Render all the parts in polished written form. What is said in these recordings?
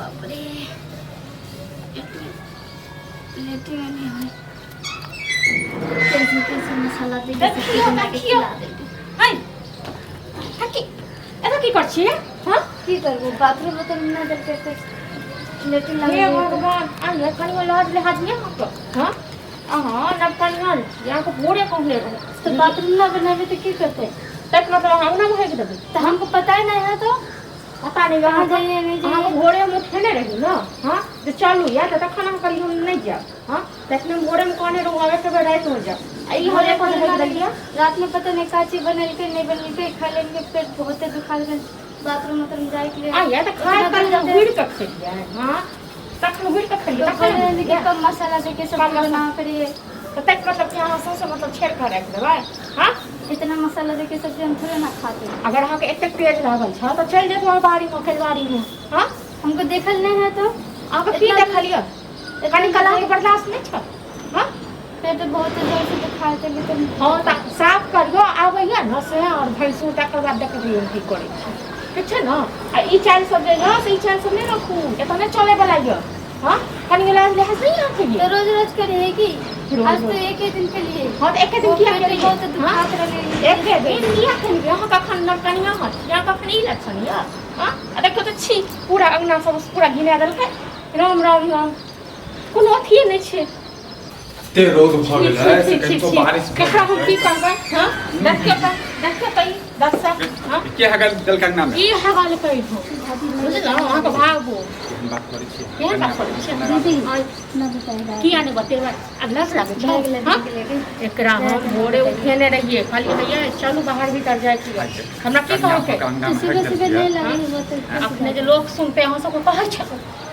बाप रे, लेटे नहीं है। कैसे कैसे मसाला दे के सब्जी देखियो, बना के देखियो। खिला देलकै। हाय काकी, एतऽ की कर छियै? हाँ, की करबो, बाथरूम उथरूम ना देलकै तऽ लेटे हे लागलै। भगवान, आइए कनियो लाज लिहाज नहि अहाँके? हाँ, अहाँ नवकनिया छी, अहाँके भोरे कहने रहौ। तो बाथरूम ना बनाबे तऽ की करतै? तक मतलब अहाँ अंगना मे हेक देबै? तऽ हमको पता ही नहीं है तो पता नहि कहाँ अहाँ जाइए नहीं अहाँके जाइए। भोरे हम उठेने रही ने, हाँ, जे चलू या तऽ तखन अहाँ कहलियै हम नहि जायब। हाँ, तखने हम भोरेमे कहने रहू, आब एक बेर रातिमे जायब आ ई हम एक हेक देलियै। रात में पता नहीं का चीज बनेलकै नहीं बनेलकै, खा लेलकै, पेट बहुते दुखा गेल, बाथरूम उथरूम जाए के लिए। आ या तऽ खाय इतना काल दूर जाते- हुड़ि कऽ खेलियै? हाँ, तखन हुड़ि कऽ खेलियै तो तखन बोले रहै कि बुझलियै? कम मसाला दे के कम सब्जी मसाला। बना करिए। तऽ ताहिके मतलब कि अहाँ सौंसे मतलब छेड़ कऽ राखि देबै? हाँ, इतना मसाला दे के सब्जी हम थोड़े ना खाते। अगर अहाँके एतेक तेज लागल छल तऽ चलि जेतहुँ बाड़ीमे, खेलबाड़ीमे। हाँ, हमको देखल नहीं है तो अहाँके की इतना- देखल यऽ? कनि काल अहाँके बर्दाश्त नहि छल? हाँ, पेट बहुत जोर से दुखाए थे लेकिन हँ, तऽ साफ करियौ, आबैया ने से आओर भैंसुर, तकर बाद देखबै हम की करै छी। ठीक छै ने? आ ई चालि सब जे यऽ से ई चालि सब नहि रखू, एतऽ नहि चलैवला यऽ। हाँ, कनि लाज लिहाज नहि अहाँके तो यऽ? रोज रोज करिए कि रोज आज तो रोज। एक ही दिन के लिए। हँ, तऽ एके दिन वो किया पेट केलियै? बहुत हाँ, दुखात रहे। एके दिन किया केलियै? अहाँ कखन नवकनिया हत, यहाँ कखन ई लक्षण यऽ? हाँ, आ देखियौ तऽ, छी, पूरा अङ्गना सब पूरा घिना देलकै। राम राम राम, कोनो अथिए नहि छै। एते रौद भऽ छी, गेलै छी, से छी, कनिको छी। बारिश भऽ केकरा हम की जेतै। कहबै? हाँ, देखियौ तऽ, देखियौ तऽ ई दशा। हाँ, के हगल देलक अंगना मे? ई हगल कै हो, बुझलहुँ? अहाँके भागू। केहन बात करै छी? केहन बात करै छी? दीदी, आँय, ना बताएगा। किया नहि बतेबै? आ लाज लागै छै? भए गेलै, हाँ? भए गेलै। एकरा हम भोरे उठेने रहियै, कहलियै हैया चलू बाहर भीतर जाइ छी। हमरा की कहलकै? अंगना तो मे सुबह हगि सुबह देलकै। नहीं लगे हुआ तो अपने जे लोक सुनते, अहाँ सबके कहै छै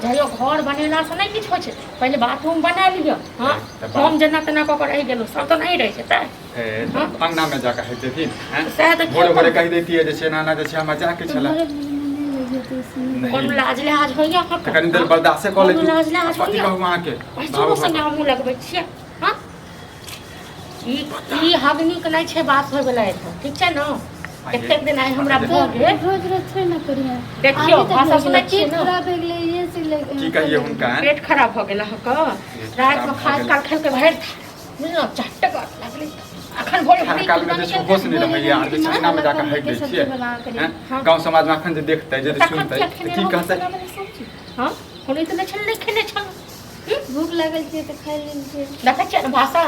जहियो घर बनेलासँ नहि किछु होइ छै, पहिले बाथरूम बना लिअ। हँ, तऽ हम जेना तेना कऽ कऽ रहि गेलहुँ, सब तऽ नहि रहै छै तैं। हे, तऽ अंगना मे जाके हगि देथिन हैं? सएह देखियौ। भोरे भोरे तऽ कहि दैतियै जे छै एना एना जे छै हमरा जाके तो छलै। भोरे भोरे नहीं लगे तो इसमें कोनो नहि लाज लिहाज होइया अहाँके? तऽ कनि देर बर्दाश्ते कऽ कोनो लेतू। लाज लिहाज कथी होइया? कहू अहाँके? भैंसुरो संगे हमहूँ लगबै छियै। हँ, ई ई हगनीके नहि छै बात होइवला एतऽ, ठीक छै ने? एतेक दिन आइ हमरा भऽ गेल। रोज रोज थोड़े ना करिए। देखियौ, भाषा सुनै छियै पेट ने? खराब भए गेलै ये से लगे। की कहियै हुनका? पेट खराब भऽ गेल अहाँके। पेट रातिमे खराब भऽ खाद गेल। काल खेलकै भरि, बुझलहुँ, चट्टे कर लागलै अखन भोरे खाना भोरे काल मे जे छै होश नहि रहैया आर जे छै अंगना मे जाके हगि दै छियै हैं? हँ। गाँव समाज मे अखन जे देखतै, जे तखन सुनतै किया तऽ खेने की रहौ कहतै? मसल्ला वाला सब्जी? हँ, कोनो तऽ नहि छलै, नहि खेने छलहुँ। भूख लागल छै तऽ खाइ लेल छै। देखै छियै ने भाषा?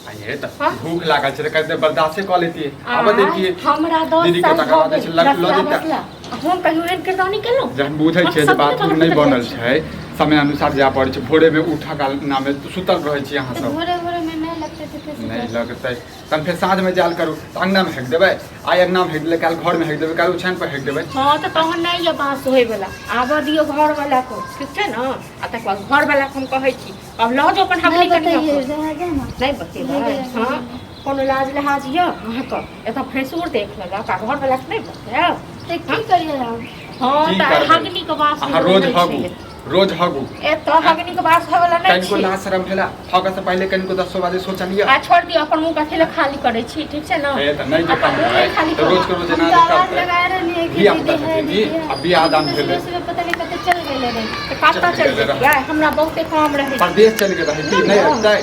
आ ये तऽ हँ? भूख लागल छै तऽ कनि देर बर्दाश्ते कऽ लेतियै, आबऽ दैतियै हमरा 10 दीदी के साल तकर भऽ बाद जे छै गेल लऽ रसला जेतै। बसला, आ हम कहियो एहन किरदानी केलहुँ? जहन बुझै हम छियै जे सब दिन बाथरूम बाहर नहि भीतर बनल जाइ छी। छै, समय अनुसार जाय पड़ै छै, भोरे मे उठऽ काल नामे सुतल रहै छी अहाँ तऽ सब। भोरे भोरे मे नहि लगतै तऽ कैसे नहि करतै? लगतै तहन फेर साँझमे जायल करू तऽ अङ्गनामे हेक देबै। आइ अङ्गनामे हेक देबै, काल्हि घरमे हेक देबै, काल्हि ओछानि पर हेक देबै। हँ, तऽ तहन नहि यऽ बात होइवला। आबऽ दियौ घरवला को, ठीक छै ने? आ तकर बाद घरवलाके हम कहै छी, आब लऽ जाउ अपन नहीं हगनी कनिया बताइए को। रह गए ना। नहि बतेबै? हँ, कोनो लाज लिहाज यऽ अहाँके? एतऽ भैंसुर देख लेलक आ घरवलाके नहि बतायब? तऽ की करिए हम? हँ, की तऽ करबै? हगनीके बास अहाँ होइवला रोज नहि हगू, छै। रोज हगू। एतऽ हगनीके बास होइवला नहि कनिको छै। लाज शरम भेला? हगऽ से पहिले कनिको दसो बाजे सोचलियै? आ छोड़ि दियौ, अपन मुँह कथी लए खाली करै छी, ठीक छै ने? हे, तऽ नहि जे अपन मुँह कहबै नहि खाली तऽ करू। रोज के रोज हम एना तो जे आवाज करतै लगा रहे हैं कि धिया पुता दीदी है, छथिन जी, दीदी है। आ बियाह दान तो भेलै। सुबह सुबह पता नहीं कतऽ चल गेलै रे। तऽ कतऽ चलि जेतियै? हमरा बहुते काम रहै छै। परदेश चलि गेल रहै की? नहि अबितै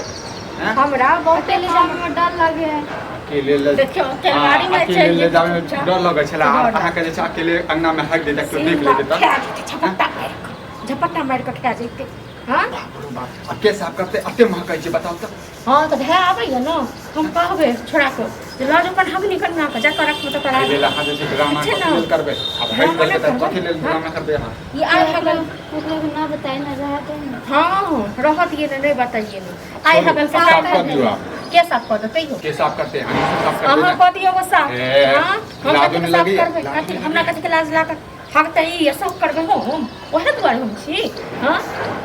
हैं? हमरा बहुते अकेले काम जामे में डर लागे है। अकेले ले देखियौ, केलबाड़ी मे अकेले चलि ले जाबे मे जेतै। डर लगै छलै। डर। अहाँके जे छै अकेले अंगना मे हगि दैत, केओ देख लेतै तऽ? खा जेतै झपट्टा मारि कऽ, झपट्टा मारि कऽ खा जेतै। हँ, बाप रे बाप, आ के साफ करतै? एते महकै छै, बताउ तऽ। हँ, तऽ भाय आबैया ने, हम कहबै छोड़ा कऽ जे लऽ जाउ अपन हगनी कनिया कऽ, जा कऽ रखबै तऽ एहि लेल अहाँ जे छै ड्रामा छै कथी ने। लेल करबै? आब हटि ड्रामा देलकै तऽ नहि कथी लेल करबै। ड्रामा करबै अहाँ? ई आइ हगल ओकरा के ना बताए ना रहा तो ना। हँ, रहऽ दियै ने, नहि बतैयै ने। आइ छोड़ू, हगल साफ कऽ दियौ आब। के साफ कऽ देतै यौ? के साफ करतै? अहाँ सब साफ करबै अहाँ ने? कऽ दियौ गो साफ। ए, हँ, हम लाजो कथी नहि साफ लगैया? करबै? लाजो कथी नहि हमरा लगैया? कथी के लाज लागत? हगतै ई सब करबै हम, ओहे दुआरे हम छी। हँ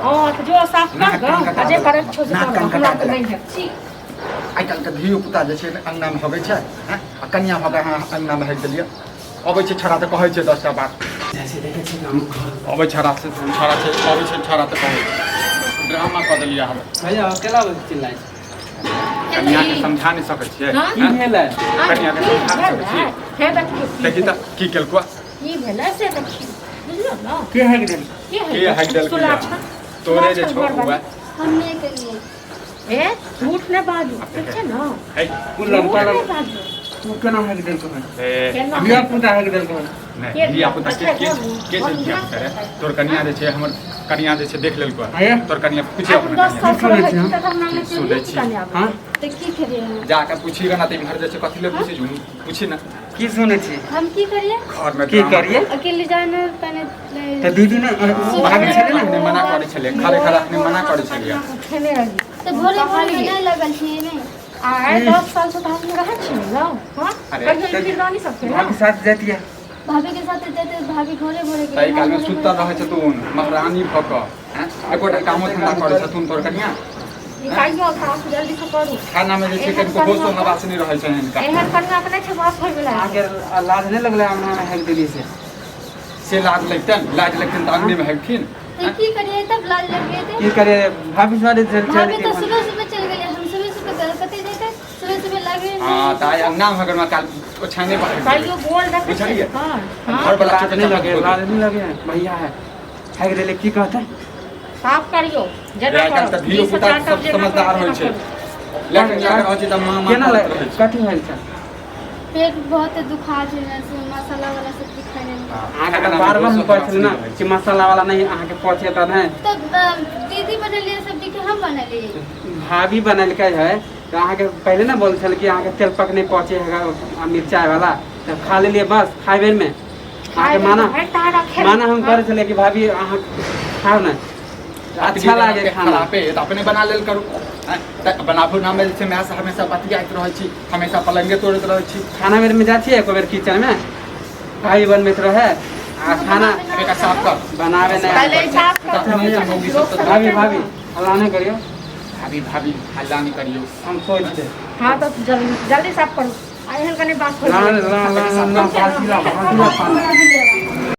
हँ, तऽ जो साफ कर नाक गऽ कान कटा आ जे देलक। करै छौ से नाक कर कान गऽ, हमरा कटा तऽ नहि देलक। हैत छी। आइ काल्हिके धियो पुता जे छै ने अङ्गनामे हगै छै हँ, आ कनिया भऽ कऽ अहाँ अङ्गनामे हगि देलियै। अबै छै छड़ा तऽ कहै छै 10टा बात। देखै छियै हम घर अबै छड़ा से छड़ा छै, अबै छै छड़ा तऽ कहै छै ड्रामा कऽ देलियै हम। भैया, केला चिल्लाइ छै? कनियाके समझा नहि सकै छियै? हँ? की भेलै? कनियाके की समझा नहि सकै भेलै? छियै? हे देखियौ की देखी तऽ भेलै। की केलको। की भेलै से देखियौ, बुझलहुँ? कहियो ना के हैक देल के के हैक देलकै सुला या? छन तोरे जे छौ घर उएह हम नहि केलियै। ए झूठ नहि बाजू, ठीक छै ने? है कुल झूठ लड़का नहि बाजू। तू केना हैक देलको हन? ए, केना? धिया पुता हैक देलको हन? नहि, धिया पुता के के के छै धिया पुता रे? तोर कनिया जे छै, हमर कनिया जे छै देख लेलको। आये? तोर कनिया पूछी आब अपना 10 कनिया साल से सुनै रहै छी छी हम? तऽ हमरा की सुनै छी? नहि आबै। हाँ तऽ की करियै हम? जाके पूछी ना तऽ इम्हर जे छै कथी ले पूछै छी? पूछी ना। की सुनै छी? हम की करियै? घर में की करिए? अकेले जाना पहले। तऽ दीदी ने भाभी छलै ने? अपने मना करै छलै, खरे खरे अपने मना करै छलियै। खेने रही। तऽ भोरे भोरे नहि लगल छियै ने। आइ 10 साल से तऽ हम रहै छी ने। हाँ अरे, कहियो ई फिरदानी सब के भाभी साथ जैतियै। भाभी के साथ जेतै, भाभी भोरे भोरे गेलै। ताहि कालमे सुतल रहै छथुन महारानी भऽ कऽ, हैं? एकोटा कामो धंधा करै छथुन तोर कनिया? निकालियो साफ, जल्दी से करू। खानामे जे छै कनिको होशो हवास नहि रहै छै हिनका। एहन कनिया के नहि छै बात होय वला। अहाँके लाज नहि लगलै अंगनामे हैक देली से? से लाज लगतनि? लाज लगतनि तऽ अंगनेमे हेथिन। तऽ की करियै तब लाज लग जेतै? की करिए भाभी साथे चल भाभी तऽ चल सुबह सुबह चलि गेलै, हम सुबह सुबह कतऽ जेतै? सुबह सुबह लागे। हँ, तऽ आइ अंगना भऽ गेल, काल्हि ओछाने पर कहियो बोल देखै छै। बुझलियै? हाँ हाँ घरवला लाज नहि लगे? लाज नहि लगे? भैया है, हैक देले, की कहतै? साफ करियो जेना आइ काल्हि तऽ करू। धियो 20 पुता हजार सब जेना समझदार करू, होइ छै। तेना करू। लेकिन जाके रहै छै तऽ माँ माँ केना करैत रहै छै। कथी भेल छै? पेट बहुत दुखा छै ने, से मसाला वाला सब्जी खाने में। अहाँके तऽ बार बार हम कहै छली ने कि मसाला वाला नहि अहाँके पचे तऽ नहि। तब दीदी बनेलियै सब्जी के हम बनेलियै? भाभी बनेलकै है तऽ अहाँके पहिले ने बोल छल कि अहाँके तेल पक नहि पचे है आ मिरचाइ वाला, तऽ खा लेलियै बस। खाइ बेरमे अहाँके माना भरि तारा खेल। माना हम करै छलियै कि भाभी अहाँ खाउ ने, अच्छा लागे खाना। खरापे तऽ अपने बना लेल करू। आँय, तऽ बनाबू नामे जे छै माय से हमेशा बतियाइत रहै छी, हमेशा पलंगे तोड़ैत रहै छी। खाना बेरमे जाइ छियै एको बेर किचनमे? भाभी बनबैत रहै आ खाना। एकरा साफ कर। बनाबे नहि। पहिले साफ कर। अपने मौगी सब तऽ भाभी भाभी हल्ला नहि करियौ। भाभी भाभी हल्ला नहि करियौ। हम सोचि देब। हाँ तऽ जल्दी जल्दी साफ करू, आ एहन कनि बात होय। ला ला ला ला, भाजी ला, भाजी ला पानी।